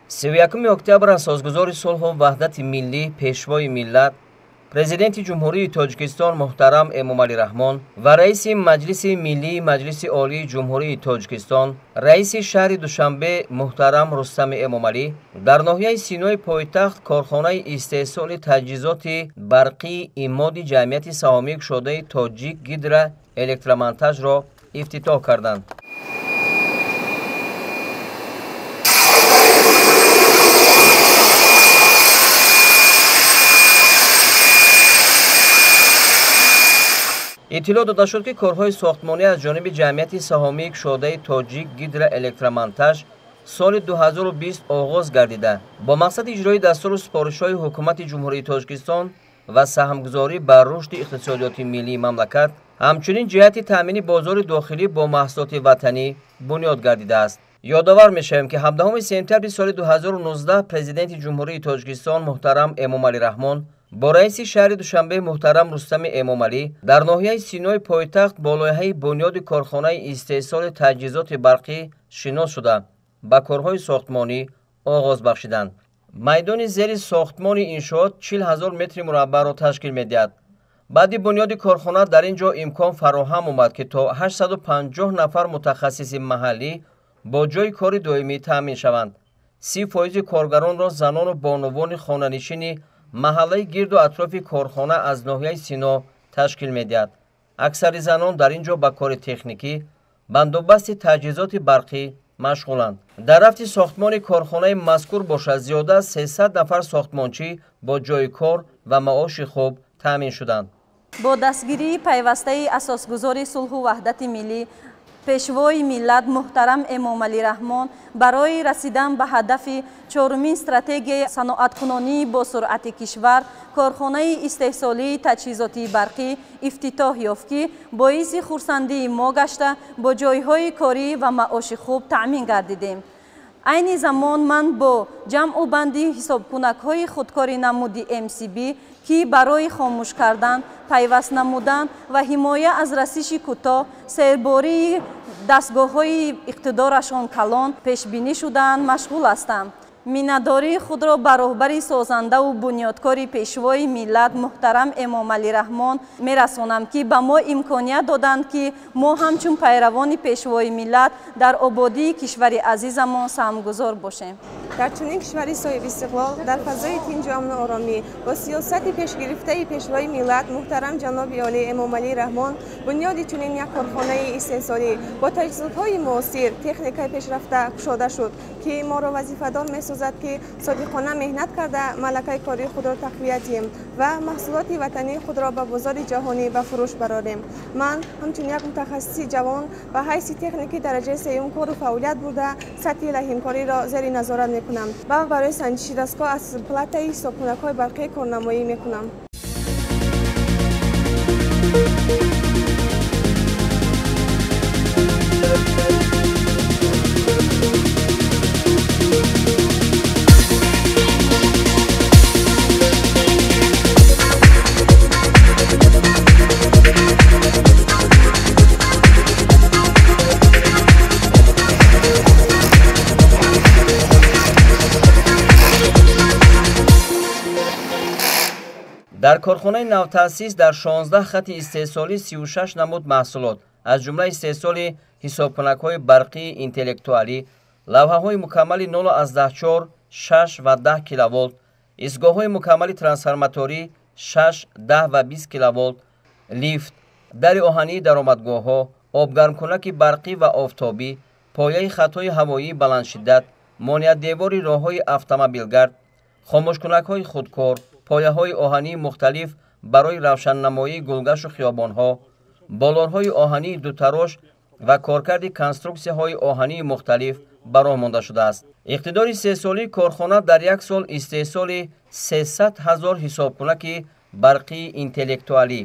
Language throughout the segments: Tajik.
31 октябр асосгузори сулҳу ваҳдати миллӣ, пешвои миллат, Президенти Ҷумҳурии Тоҷикистон муҳтарам Эмомалӣ Раҳмон ва раиси Маҷлиси Миллии Маҷлиси Олии Ҷумҳурии Тоҷикистон, раиси шаҳри Душанбе муҳтарам Рустами Эмомалӣ дар ноҳияи Синои пойтахт корхонаи истеҳсоли таҷҳизоти барқии имоди ҷамъияти саҳомии кушодаи Тоҷик Гидро Электромонтажро ифтитоҳ карданд. Иттилоъ дода шуд, ки корҳои сохтмонӣ аз ҷониби ҷамъияти саҳомии кушодаи Тоҷик Гидро Электромонтаж соли 2020 оғоз гардида, бо мақсади иҷрои дастуру супоришҳои Ҳукумати Ҷумҳурии Тоҷикистон ва саҳмгузорӣ ба рушди иқтисодиёти миллии мамлакат, ҳамчунин ҷиҳати таъмини бозори дохилӣ бо маҳсулоти ватанӣ бунёд гардидааст. Ёдовар мешавем, ки 17 сентябри соли 2019 Президенти Ҷумҳурии Тоҷикистон муҳтарам Эмомалӣ Раҳмон бо раиси шаҳри Душанбе муҳтарам Рустами Эмомалӣ дар ноҳияи Синои пойтахт бо лоиҳаи бунёди корхонаи истеҳсоли таҷҳизоти барқӣ шинос шуда, ба корҳои сохтмонӣ оғоз бахшиданд. Майдони зери сохтмони иншоот 40 ҳазор метри мураббаъро ташкил медиҳад. Баъди бунёди корхона дар ин ҷо имкон фароҳам омад, ки то 850 нафар мутахассиси маҳаллӣ бо ҷойи кори доимӣ таъмин шаванд. 30% коргаронро занону бонувони хонанишини маҳаллаи гирду атрофи корхона аз ноҳияи Сино ташкил медиҳад. Аксари занон дар ин ҷо ба кори техникӣ, бандубасти таҷҳизоти барқӣ машғуланд. Дар рафти сохтмони корхонаи мазкур бошад, зиёда аз 300 нафар сохтмончӣ бо ҷойи кор ва маоши хуб таъмин шуданд. Бо дастгирии пайвастаи асосгузори сулҳу ваҳдати миллӣ, пешвои миллат муҳтарам Эмомалӣ Раҳмон барои расидан ба ҳадафи чорумин стратегияи саноаткунонии босуръати кишвар, корхонаи истеҳсолии таҷҳизоти барқӣ ифтитоҳ ёфт, ки боиси хурсандии мо гашта, бо ҷойҳои корӣ ва маоши хуб таъмин гардидем. Айни замон ман бо ҷамъу банди ҳисобкунакҳои худкори намуди МСБ, ки барои хомӯш кардан, пайваст намудан ва ҳимоя аз расиши кӯтоҳ, сербории дастгоҳҳои иқтидорашон калон пешбинӣ шудаанд, машғул ҳастам. Миннатдории худро ба роҳбари созандаву бунёдкори пешвои миллат муҳтарам Эмомалӣ Раҳмон мерасонам, ки ба мо имконият доданд, ки мо ҳамчун пайравони пешвои миллат дар ободии кишвари азизамон саҳмгузор бошем. Дар чунин кишвари соҳибистиқлол, дар фазои тинҷу амну оромӣ, бо сиёсати пешгирифтаи пешвои миллат муҳтарам ҷаноби олӣ Эмомалӣ Раҳмон бунёди чунин як корхонаи истеҳсолӣ бо таҷҳизотҳои муосир, техникаи пешрафта кушода шуд, ки моро вазифадор месозад, ки содиқона меҳнат карда, малакаи кории худро тақвият диҳем ва маҳсулоти ватании худро ба бозори ҷаҳонӣ ба фурӯш барорем. Ман ҳамчун як мутахассиси ҷавон ба ҳайси техники дараҷаи сеюм кору фаъолият бурда, сатҳи лаҳимкориро зери назорат мекунам ва барои санҷиши дастгоҳ аз платаи ҳисобкунакҳои барқӣ корнамоӣ мекунам. Дар корхонаи навтаъсис дар 16 хати истеҳсолӣ 36 намуд маҳсулот, аз ҷумла истеҳсоли ҳисобкунакҳои барқии интеллектуалӣ, лавҳаҳои мукаммали 0,4, 6 ва 10 киловолт, истгоҳҳои мукаммали трансформаторӣ 6, 10 ва 20 киловолт, лифт, дари оҳании даромадгоҳҳо, обгармкунаки барқӣ ва офтобӣ, пояи хатҳои ҳавоии баландшиддат, монеадевори роҳҳои автомобилгард, хомӯшкунакҳои худкор, пояҳои оҳании мухталиф барои равшаннамоии гулгашу хиёбонҳо, болорҳои оҳании дутарош ва коркарди конструксияҳои оҳании мухталиф ба роҳ монда шудааст. Иқтидори истеҳсолии корхона дар як сол истеҳсоли 300 ҳазор ҳисобкунаки барқии интеллектуалӣ,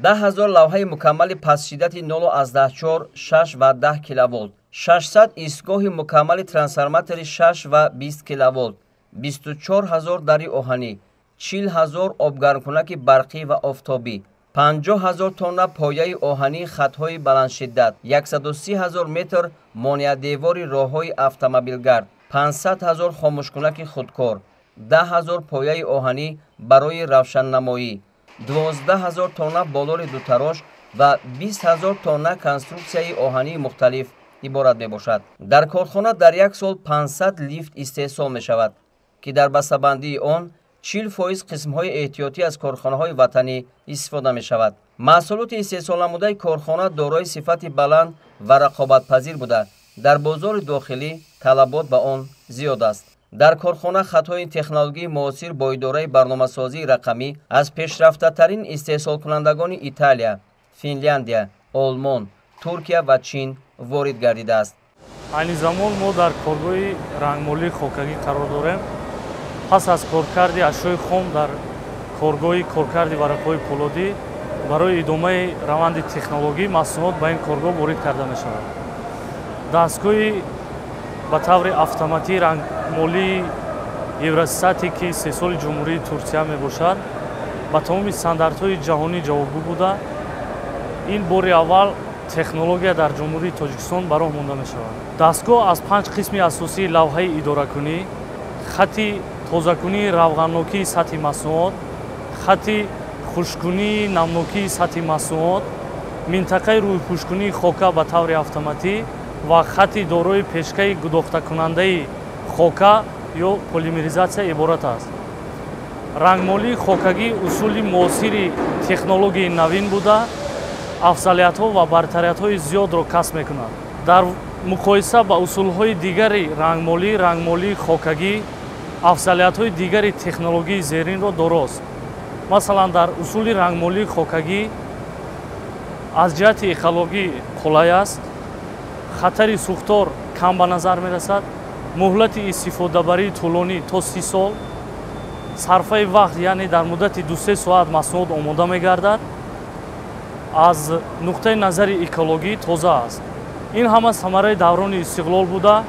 10 ҳазор лавҳаи мукаммали пастшиддати 0,4, 6 ва 10 киловолт, 600 истгоҳи мукаммали трансформатори 6 ва 20 киловолт, 24 ҳазор дари оҳанӣ, 40 ҳазор обгармкунаки барқӣ ва офтобӣ, 50 ҳазор тонна пояи оҳании хатҳои баландшиддат, 130 ҳазор метр монеадевори роҳҳои автомобилгард, 500 ҳазор хомӯшкунаки худкор, 10 ҳазор пояи оҳанӣ барои равшаннамоӣ, 12 ҳазор тонна болори дутарош ва 20 ҳазор тонна конструксияи оҳании мухталиф иборат мебошад. Дар корхона дар як сол 500 лифт истеҳсол мешавад, ки дар бастабандии он 40% қисмҳои эҳтиётӣ аз корхонаҳои ватанӣ истифода мешавад. Маҳсулоти истеҳсолнамудаи корхона дорои сифати баланд ва рақобатпазир буда, дар бозори дохилӣ талабот ба он зиёд аст. Дар корхона хатҳои технологии муосир бо идораи барномасозии рақамӣ аз пешрафтатарин истеҳсолкунандагони Италия, Финляндия, Олмон, Туркия ва Чин ворид гардидааст. Айни замон мо дар коргоҳи рангмолии хокагӣ қарор дорем. Пас аз коркарди ашёи хом дар коргоҳи коркарди варақҳои пӯлодӣ барои идомаи раванди технологӣ маҳсулот ба ин коргоҳ ворид карда мешавад. Дастгоҳи ба таври автоматии рангмолии Евросати, ки истеҳсоли Ҷумҳурии Турсия мебошад, ба тамоми стандартҳои ҷаҳонӣ ҷавобгӯ буда, ин бори аввал технология дар Ҷумҳурии Тоҷикистон ба роҳ монда мешавад. Дастгоҳ аз 5 қисми асосии лавҳаи идоракунӣ, хати тозакунии равғаннокии сатҳи маҳсулот, хати хушккунии намнокии сатҳи маҳсулот, минтақаи рӯйпӯшкунии хока ба таври автоматӣ ва хати дорои пешкаи гудохтакунандаи хока ё полимеризатсия иборат аст. Рангмолии хокагӣ усули муосири технологияи навин буда, афзалиятҳо ва бартариятҳои зиёдро касб мекунад. Дар муқоиса ба усулҳои дигари рангмолӣ, рангмолии хокагӣ афзалиятҳои дигари технологияи зеринро дорост. Масалан, дар усули рангмолии хокагӣ аз ҷиҳати экологӣ қулай аст, хатари сӯхтор кам ба назар мерасад, муҳлати истифодабарии тӯлонӣ то 30 сол, сарфаи вақт, яъне дар муддати 2-3 соат маҳсулот омода мегардад, аз нуқтаи назари экологӣ тоза аст. Ин ҳама самараи даврони истиқлол буда,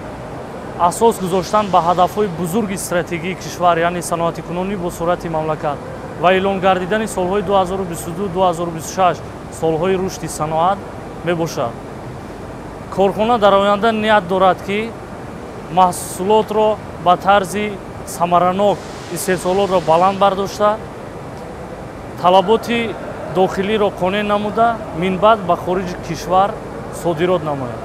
асос гузоштан ба ҳадафҳои бузурги стратегии кишвар, яъне саноатикунонӣ бо суръати мамлакат ва эълон гардидани солҳои 2022-2026 солҳои рушди саноат мебошад. Корхона дар оянда ният дорад, ки маҳсулотро ба тарзи самаранок истеҳсолотро баланд бардошта, талаботи дохилиро қонеъ намуда, минбаъд ба хориҷи кишвар содирот намояд.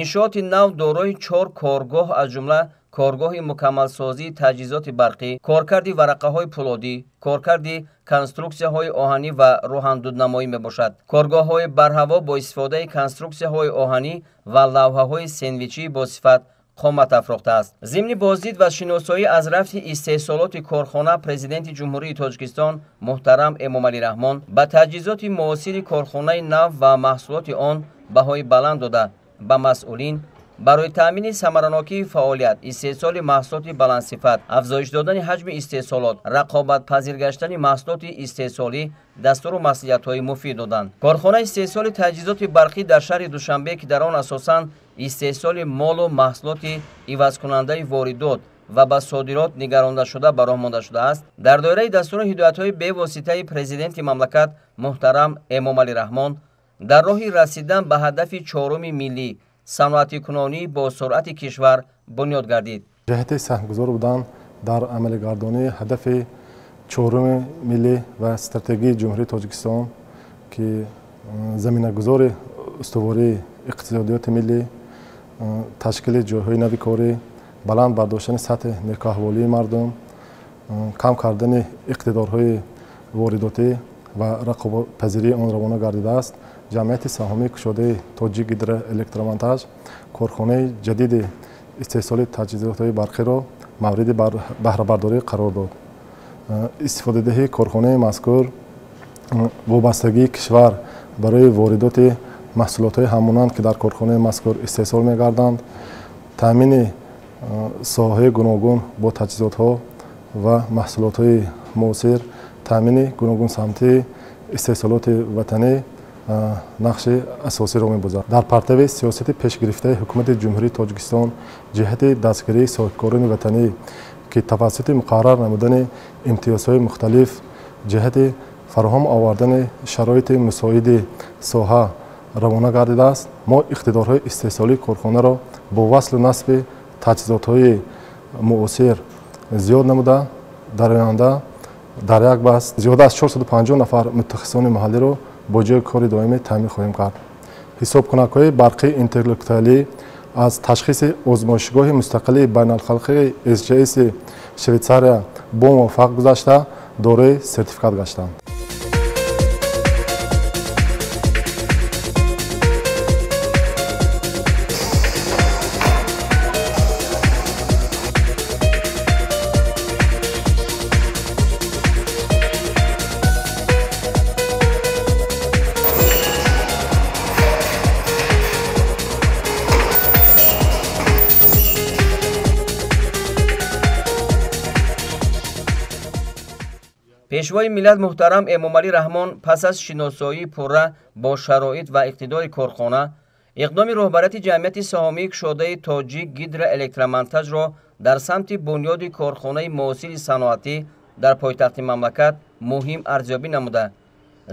Иншооти нав дорои 4 коргоҳ, аз ҷумла коргоҳи мукаммалсозии таҷҳизоти барқӣ, коркарди варақаҳои пӯлодӣ, коркарди конструксияҳои оҳанӣ ва рӯҳандуднамоӣ мебошад. Коргоҳҳои барҳаво бо истифодаи конструксияҳои оҳанӣ ва лавҳаҳои сендвичӣ бо сифат қомат афрохтааст. Зимни боздид ва шиносоӣ аз рафти истеҳсолоти корхона, Президенти Ҷумҳурии Тоҷикистон муҳтарам Эмомалӣ Раҳмон ба таҷҳизоти муосири корхонаи нав ва маҳсулоти он баҳои баланд дода, ба масъулин барои таъмини самаранокии фаъолият, истеҳсоли маҳсулоти баландсифат, афзоиш додани ҳаҷми истеҳсолот, рақобатпазир гаштани маҳсулоти истеҳсолӣ дастуру маслиҳатҳои муфид доданд. Корхонаи истеҳсоли таҷҳизоти барқӣ дар шаҳри Душанбе, ки дар он асосан истеҳсоли молу маҳсулоти ивазкунандаи воридот ва ба содирот нигарондашуда ба роҳ монда шудааст, дар доираи дастуру ҳидоятҳои бевоситаи Президенти мамлакат муҳтарам Эмомалӣ Раҳмон дар роҳи расидан ба ҳадафи чоруми миллӣ саноатикунонӣ бо суръати кишвар бунёд гардид. Ҷиҳати саҳмгузор будан дар амалигардонии ҳадафи чоруми миллӣ ва стратегияи Ҷумҳурии Тоҷикистон, ки заминагузори устувории иқтисодиёти миллӣ, ташкили ҷойҳои нави корӣ, баланд бардоштани сатҳи некӯаҳволии мардум, кам кардани иқтидорҳои воридотӣ ва рақобатпазирии он равона гардидааст, ҷамъияти саҳомии кушодаи Тоҷик Гидроэлектромонтаж корхонаи ҷадиди истеҳсоли таҷҳизотҳои барқиро мавриди баҳрабардорӣ қарор дод. Истифодадиҳии корхонаи мазкур вобастагии кишвар барои воридоти маҳсулотҳои ҳамонанд, ки дар корхонаи мазкур истеҳсол мегарданд, таъмини соҳаҳои гуногун бо таҷҳизотҳо ва маҳсулотҳои муосир, таъмини гуногунсамтии истеҳсолоти ватанӣ нақши асосиро мебозад. Дар партави сиёсати пешгирифтаи ҳукумати Ҷумҳурии Тоҷикистон ҷиҳати дастгирии соҳибкорони ватанӣ, ки тавассути муқаррар намудани имтиёзҳои мухталиф ҷиҳати фароҳам овардани шароити мусоиди соҳа равона гардидааст, мо иқтидорҳои истеҳсолии корхонаро бо васлу насби таҷҳизотҳои муосир зиёд намуда, дар оянда дар як баст зиёда аз 450 нафар мутахассисони маҳаллиро бо ҷойи кори доимӣ таъмин хоҳем кард. Ҳисобкунакҳои барқии интеллектуалӣ аз ташхиси озмоишгоҳи мустақили байналхалқии SGS Швейтсария бо муваффақ гузашта дорои сертификат гаштанд. Пешвои миллат муҳтарам Эмомалӣ Раҳмон пас аз шиносоии пурра бо шароит ва иқтидори корхона, иқдоми роҳбарияти ҷамъияти саҳомии кушодаи Тоҷик Гидроэлектромонтажро дар самти бунёди корхонаи муосири саноатӣ дар пойтахти мамлакат муҳим арзёбӣ намуда,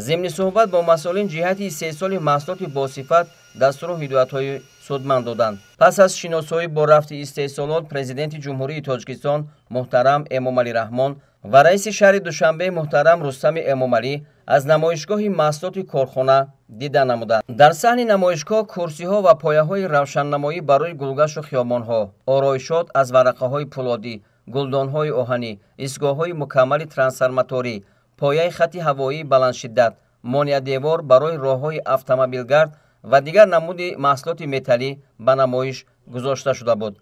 зимни суҳбат бо масъулин ҷиҳати истеҳсоли маҳсулоти босифат дастуру ҳидоятҳои судманд доданд. Пас аз шиносоӣ бо рафти истеҳсолот, Президенти Ҷумҳурии Тоҷикистон муҳтарам Эмомалӣ Раҳмон ва раиси шаҳри Душанбе муҳтарам Рустами Эмомалӣ аз намоишгоҳи маҳсулоти корхона дида намуданд. Дар саҳни намоишгоҳ курсиҳо ва пояҳои равшаннамоӣ барои гулгашту хиёбонҳо, ороишот аз варақаҳои пӯлодӣ, гулдонҳои оҳанӣ, истгоҳҳои мукаммали трансформаторӣ, пояи хати ҳавоии баландшиддат, монеадевор барои роҳҳои автомобилгард ва дигар намуди маҳсулоти металлӣ ба намоиш гузошта шуда буд.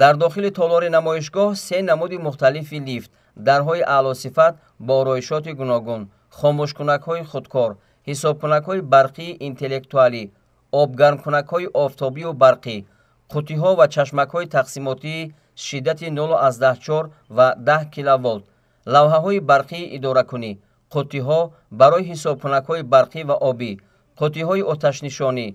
Дар дохили толори намоишгоҳ се намуди мухталифи лифт, дарҳои аълосифат бо ороишоти гуногун, хомӯшкунакҳои худкор, ҳисобкунакҳои барқии интеллектуалӣ, обгармкунакҳои офтобию барқӣ, қуттиҳо ва чашмакҳои тақсимотии шиддати 0,4 ва 10 киловолт, лавҳаҳои барқии идоракунӣ, қуттиҳо барои ҳисобкунакҳои барқӣ ва обӣ, қуттиҳои оташнишонӣ,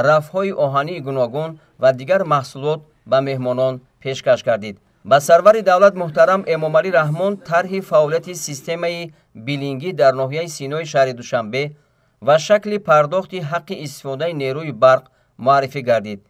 рафҳои оҳании гуногун ва дигар маҳсулот ба меҳмонон пешкаш гардид. Ба сарвари давлат муҳтарам Эмомалӣ Раҳмон тарҳи фаъолияти системаи билингӣ дар ноҳияи Синои шаҳри Душанбе ва шакли пардохти ҳаққи истифодаи нерӯи барқ муаррифӣ гардид.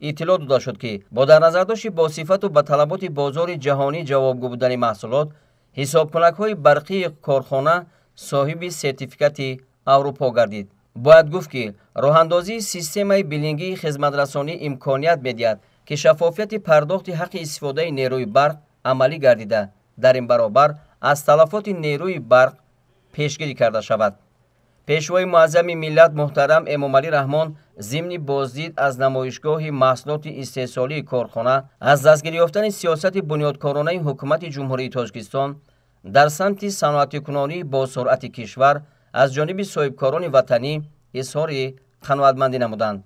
Иттилоъ дода шуд, ки бо дар назардошти босифату ба талаботи бозори ҷаҳонӣ ҷавобгӯ будани маҳсулот, ҳисобкунакҳои барқии корхона соҳиби сертификати Аврупо гардид. Бояд гуфт, ки роҳандозии системаи билингии хизматрасонӣ имконият медиҳад, ки шаффофияти пардохти ҳаққи истифодаи нерӯи барқ амалӣ гардида, дар ин баробар аз талафоти нерӯи барқ пешгирӣ карда шавад. Пешвои муаззами миллат муҳтарам Эмомалӣ Раҳмон зимни боздид аз намоишгоҳи маҳсулоти истеҳсолии корхона аз дастгирӣ ёфтани сиёсати бунёдкоронаи ҳукумати Ҷумҳурии Тоҷикистон дар самти саноатикунонии босуръати кишвар аз ҷониби соҳибкорони ватанӣ изҳори қаноатмандӣ намуданд.